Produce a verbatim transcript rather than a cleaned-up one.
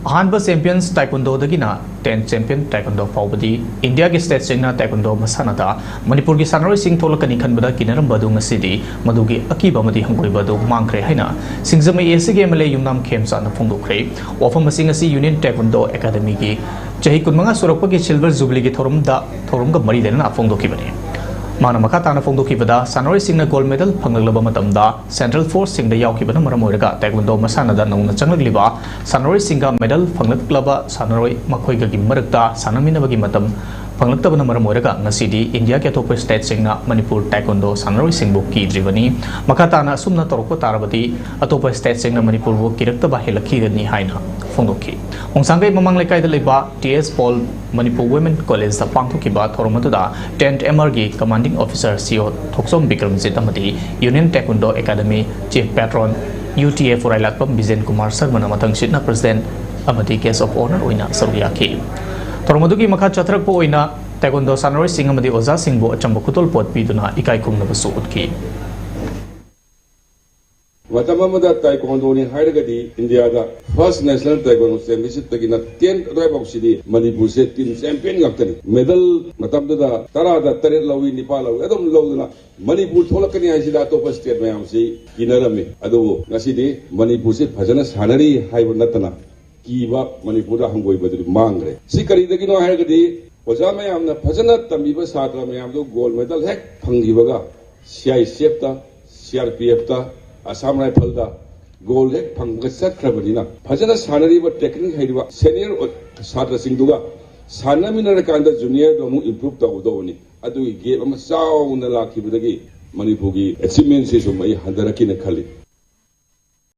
ꯑꯍꯥꯟꯕ champions ꯇꯥꯏꯀꯨꯟꯗꯣꯗꯒꯤꯅ ten champion taekwondo ꯐꯥꯎꯕꯗꯤ ꯏꯟꯗꯤꯌꯥꯒꯤ ꯁ꯭ꯇꯦꯠꯁꯤꯡꯅ ꯇꯥꯏꯀꯨꯟꯗꯣ ꯃꯁꯥꯟꯅꯗ ꯃꯅꯤꯄꯨꯔꯒꯤ ꯁꯥꯟꯅꯔꯣꯏꯁꯤꯡ ꯊꯣꯛꯂꯛꯀꯅꯤ ꯈꯟꯕꯗ ꯀꯤꯅꯔꯝꯕ ꯑꯗꯨ ꯉꯁꯤꯗꯤ ꯃꯗꯨꯒꯤ ꯑꯀꯤꯕ ꯑꯃꯗꯤ ꯍꯪꯒꯣꯏꯕ ꯑꯗꯨ ꯃꯥꯡꯈ꯭ꯔꯦ ꯍꯥꯏꯅ ꯁꯤꯡꯖꯃꯩ ꯑꯦꯁꯤꯒꯤ ꯑꯦꯝ ꯑꯦꯜ ꯑꯦ ꯌꯨꯝꯅꯥꯝ ꯈꯦꯝꯆꯥꯅ ꯐꯣꯡꯗꯣꯛꯈ꯭ꯔꯦ꯫ ꯋꯥꯐꯝ ꯑꯁꯤ ꯉꯁꯤ ꯌꯨꯅꯤꯌꯟ ꯇꯥꯏꯀꯨꯟꯗꯣ ꯑꯦꯀꯥꯗꯃꯤꯒꯤ ꯆꯍꯤ ꯀꯨꯟꯃꯉꯥ ꯁꯨꯔꯛꯄꯒꯤ ꯁꯤꯜꯚꯔ ꯖꯨꯕꯤꯂꯤꯒꯤ ꯊꯧꯔꯝꯗ ꯊꯧꯔꯝꯒ ꯃꯔꯤ ꯂꯩꯅꯅ ꯐꯣꯡꯗꯣꯛꯈꯤꯕꯅꯤ꯫ ꯃꯥꯅ ꯃꯈꯥ ꯇꯥꯅ ꯐꯣꯡꯗꯣꯛꯈꯤꯕꯗ ꯁꯥꯟꯅꯔꯣꯏꯁꯤꯡꯅ ꯒꯣꯜ ꯃꯦꯗꯜ ꯐꯪꯂꯛꯂꯕ ꯃꯇꯝꯗ ꯁꯦꯟꯇ꯭ꯔꯦꯜ ꯐꯣꯔꯁꯁꯤꯡꯗ ꯌꯥꯎꯈꯤꯕꯅ ꯃꯔꯝ ꯑꯣꯏꯔꯒ ꯇꯥꯏꯀꯨꯟꯗꯣ ꯃꯁꯥꯟꯅꯗ ꯅꯧꯅ ꯆꯪꯂꯛꯂꯤꯕ ꯁꯥꯟꯅꯔꯣꯏꯁꯤꯡꯒ ꯃꯦꯗꯜ ꯐꯪꯂꯛꯂꯕ ꯁꯥꯟꯅꯔꯣꯏ ꯃꯈꯣꯏꯒꯒꯤ ꯃꯔꯛꯇ ꯁꯥꯟꯅꯃꯤꯟꯅꯕꯒꯤ ꯃꯇꯝ ꯐꯪꯂꯛꯇꯕꯅ ꯃꯔꯝ ꯑꯣꯏꯔꯒ ꯉꯁꯤꯗꯤ ꯏꯟꯗꯤꯌꯥꯒꯤ ꯑꯇꯣꯞꯄ ꯁ꯭ꯇꯦꯠꯁꯤꯡꯅ ꯃꯅꯤꯄꯨꯔ ꯇꯥꯏꯀꯣꯟꯗꯣ ꯁꯥꯟꯅꯔꯣꯏꯁꯤꯡꯕꯨ ꯀꯤꯗ꯭ꯔꯤꯕꯅꯤ꯫ ꯃꯈꯥ ꯇꯥꯅ ꯑꯁꯨꯝꯅ ꯇꯧꯔꯛꯄ ꯇꯥꯔꯕꯗꯤ ꯑꯇꯣꯞꯄ ꯁ꯭ꯇꯦꯠꯁꯤꯡꯅ ꯃꯅꯤꯄꯨꯔꯕꯨ ꯀꯤꯔꯛꯇꯕ ꯍꯦꯜꯂꯛꯈꯤꯒꯅꯤ ꯍꯥꯏꯅ ꯐꯣꯡꯗꯣꯛꯈꯤ꯫ ꯍꯣꯡꯁꯥꯡꯒꯩ ꯃꯃꯥꯡ ꯂꯩꯀꯥꯏꯗ ꯂꯩꯕ T S Paul Manipur women ꯀꯣꯂꯦꯖꯇ ꯄꯥꯡꯊꯣꯛꯈꯤꯕ ꯊꯧꯔꯝ ꯑꯗꯨꯗ ꯇꯦꯟꯠ ꯑꯦꯝ ꯑꯥꯔꯒꯤ commanding officer C O Thokchom Bikramjit ꯑꯃꯗꯤ union taekwondo academy chief patron U T F Urailakpam Bijen Kumar ꯁꯔꯃꯅ ꯃꯊꯪꯁꯤꯠꯅ ꯄ꯭ꯔꯁꯤꯗꯦꯟꯠ ꯑꯃꯗꯤ ꯒꯦꯁ ꯑꯣꯐ ꯑꯣꯅꯔ ꯑꯣꯏꯅ ꯁꯔꯨꯛ ꯌꯥꯈꯤ꯫ ꯊꯧꯔꯝ ꯑꯗꯨꯒꯤ ꯃꯈꯥ ꯆꯠꯊꯔꯛꯄ ꯑꯣꯏꯅ ꯇꯥꯏꯀꯣꯟꯗꯣ ꯁꯥꯟꯅꯔꯣꯏꯁꯤꯡ ꯑꯃꯗꯤ ꯑꯣꯖꯥꯁꯤꯡꯕꯨ ꯑꯆꯝꯕ ꯈꯨꯗꯣꯜꯄꯣꯠ ꯄꯤꯗꯨꯅ ꯏꯀꯥꯏ ꯈꯨꯝꯅꯕꯁꯨ ꯎꯠꯈꯤ꯫ ꯃꯇꯝ ꯑꯃꯗ ꯇꯥꯏꯀꯣꯟꯗꯣꯅꯤ ꯍꯥꯏꯔꯒꯗꯤ ꯏꯟꯗꯤꯌꯥꯗ ꯐꯥꯔꯁ ꯅꯦꯁꯅꯦꯜ ꯇꯥꯏꯀꯣꯟꯗꯣ ꯆꯦꯝꯄꯤꯌꯟꯁꯤꯞꯇꯒꯤꯅ ꯇꯦꯟ ꯑꯗꯨꯋꯥꯏꯐꯥꯎꯁꯤꯗꯤ ꯃꯅꯤꯄꯨꯔꯁꯦ ꯇꯤꯝ ꯆꯦꯝꯄꯤꯌꯟ ꯉꯥꯛꯇꯅꯤ꯫ ꯃꯦꯗꯜ ꯃꯇꯝꯗꯨꯗ ꯇꯔꯥꯗ ꯇꯔꯦꯠ ꯂꯧꯏ, ꯅꯤꯄꯥꯜ ꯂꯧꯏ, ꯑꯗꯨꯝ ꯂꯧꯗꯅ ꯃꯅꯤꯄꯨꯔ ꯊꯣꯛꯂꯛꯀꯅꯤ ꯍꯥꯏꯁꯤꯗ ꯑꯇꯣꯞꯄ ꯁ꯭ꯇꯦꯠ ꯃꯌꯥꯝꯁꯤ ꯀꯤꯅꯔꯝꯃꯤ꯫ ꯑꯗꯨꯕꯨ ꯉꯁꯤꯗꯤ ꯃꯅꯤꯄꯨꯔꯁꯤ ꯐꯖꯅ ꯁꯥꯟꯅꯔꯤ ꯍꯥꯏꯕ ꯅꯠꯇꯅ ꯀꯤꯕ, ꯃꯅꯤꯄꯨꯔꯗ ꯍꯪꯒꯣꯏꯕꯗꯨꯗꯤ ꯃꯥꯡꯈ꯭ꯔꯦ꯫ ꯁꯤ ꯀꯔꯤꯗꯒꯤꯅꯣ ꯍꯥꯏꯔꯒꯗꯤ ꯑꯣꯖꯥ ꯃꯌꯥꯝꯅ ꯐꯖꯅ ꯇꯝꯕꯤꯕ ꯁꯥꯇ꯭ꯔ ꯃꯌꯥꯝꯗꯨ ꯒꯣꯜ ꯃꯦꯗꯜ ꯍꯦꯛ ꯐꯪꯈꯤꯕꯒ ꯁꯤ ꯑꯥꯏ ꯑꯦꯁ ꯑꯦꯐꯇ, ꯁꯤ ꯑꯥꯔ ꯄꯤ ꯑꯦꯐꯇ, ꯑꯁꯥꯝ ꯔꯥꯏꯐꯜꯗ ꯒꯣꯜ ꯍꯦꯛ ꯐꯪꯕꯒ ꯆꯠꯈ꯭ꯔꯕꯅꯤꯅ ꯐꯖꯅ ꯁꯥꯟꯅꯔꯤꯕ, ꯇꯦꯛꯅꯤꯛ ꯍꯩꯔꯤꯕ ꯁꯦꯅꯤꯌꯔ ꯁꯥꯇ꯭ꯔꯁꯤꯡꯗꯨꯒ ꯁꯥꯟꯅꯃꯤꯟꯅꯔꯀꯥꯟꯗ ꯖꯨꯅꯤꯌꯔꯗꯣ ꯑꯃꯨꯛ ꯏꯝꯄ꯭ꯔꯨꯞ ꯇꯧꯒꯗꯧꯕꯅꯤ꯫ ꯑꯗꯨꯒꯤ ꯒꯦꯞ ꯑꯃ ꯆꯥꯎꯅ ꯂꯥꯛꯈꯤꯕꯗꯒꯤ ꯃꯅꯤꯄꯨꯔꯒꯤ ꯑꯦꯆꯤꯞꯃꯦꯟꯁꯤ ꯁꯨꯝ ꯑꯩ ꯍꯟꯊꯔꯛꯈꯤꯅ ꯈꯜꯂꯤ꯫